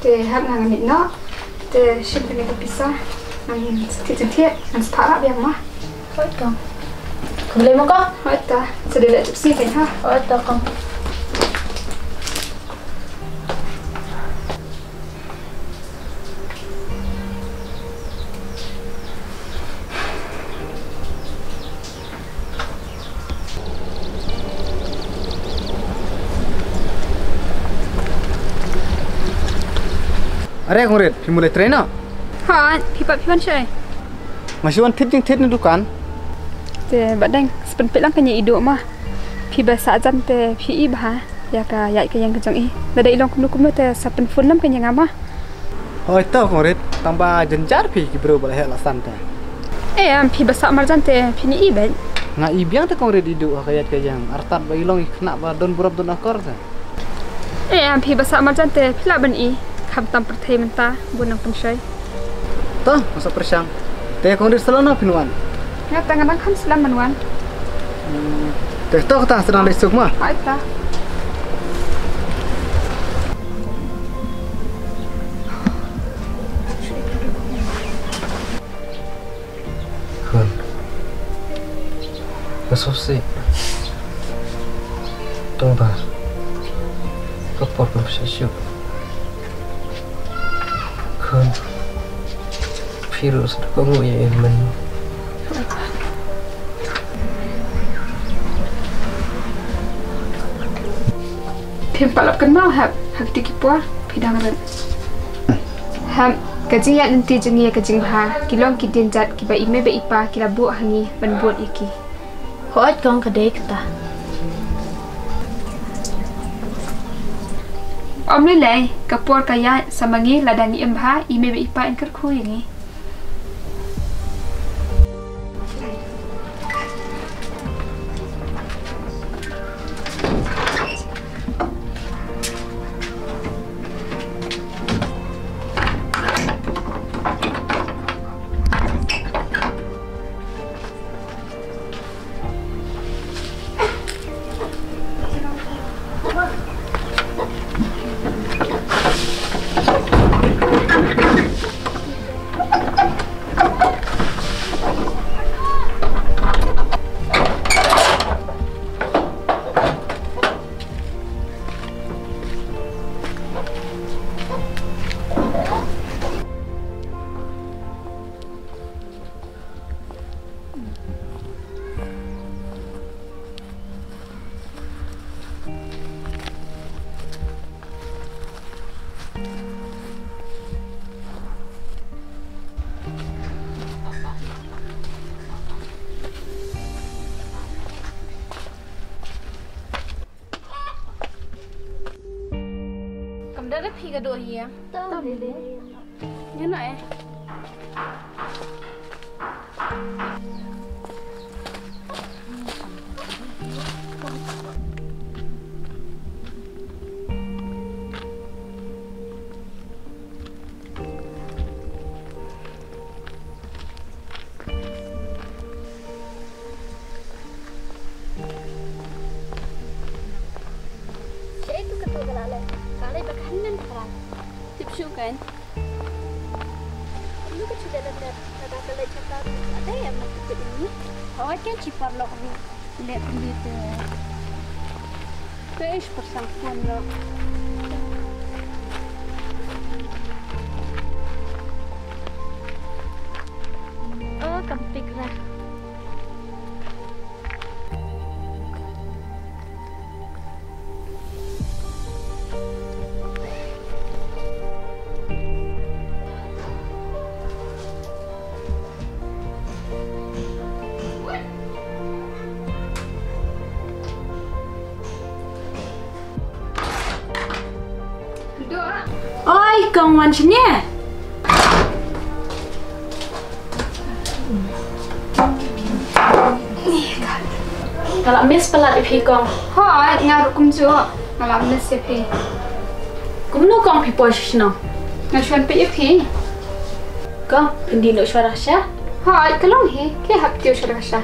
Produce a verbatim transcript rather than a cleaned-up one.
Te hap nga ngam ïoh noh. Te shim te ka pisa. Ngan thied jingthied, ngan sa phah rah biang ma. Hooid kong. Khublei mo kong. Hooid ta. Sa dei leh jingpynsih kein ha. Hooid ta kong. Are Kong Rit, phi mut leit trei noh? Hooid, phi pat phi wan shaei? Nga shu wan thied jingthied na dukan. Te Bah Deng, sa pynpeit lang kane i duh ma. Phi ba sah jan te phi i bha ïa ka ïaid ka ïeng ka jong i. Lada i long kumno kumno te sa pynphone lang kane ïa nga ma. Hooid to Kong Rit, tang ba jynjar phi ki briew ba la heh la san te. Eh, em, phi ba sah marjan te phin i beit? Nga i biang te Kong Rit i duh ha ka ïaid ka ïeng, artat ba i long i khynnah ba don burom don akor te. Eh, em, phi ba sah marjan te phi lah ban i, khamtam pyrthei mynta bun nang pynshoi. To, masa pyrshang. Te Kong Rit sa lano phin wan? Nga te nga dang kham slem ban wan. Hmm. Te to kata sa dang leit suk ma. Hooid ta. Khun. Nga sngewsih. Tang ba ka por kam shai shuh. Khun. Phi ruh sa da kohnguh ïa i mynno. Phim pat lap kynmaw hep ha kito ki por phi dang rit. Hep, ka jingïaid lynti jong ngi ïa ka jingbha ki long ki dienjat kiba i mei bad i pa ki la buh ha ngi ban bud ïa ki. Hooid kong, ka dei kata. Ym lei lei, ka por ka ïaid, sa ma ngi lada ngi im bha i mei bad i pa yn kyrkhu ïa ngi. Kam da phi ka duh hi ïa. Tam lili. Ïa na eh. Shaei tu ka tu ka la leh. Ka leh ba ka hynmen ka la. Tip shu kan. Lu ka chu da da da da ka leh chata tu. Ada ya ma tu ka ini. Hawa kan chi parlok ni. Leh pynlut te. Te ish pyrshang phone lo. Oh, kam pick lah. Oi, kong wan shane. Nga la miss palat ïa phi kong. Hooid, nga ruh kumjuh. Nga la miss ïa phi. Kumno kong phi poi sha shnong? Nga shu wan peit ïa phi. Kong, phin die noh shuwa da ka sha? Hooid, ka long hi. Khie hap tiew shuwa da ka sha.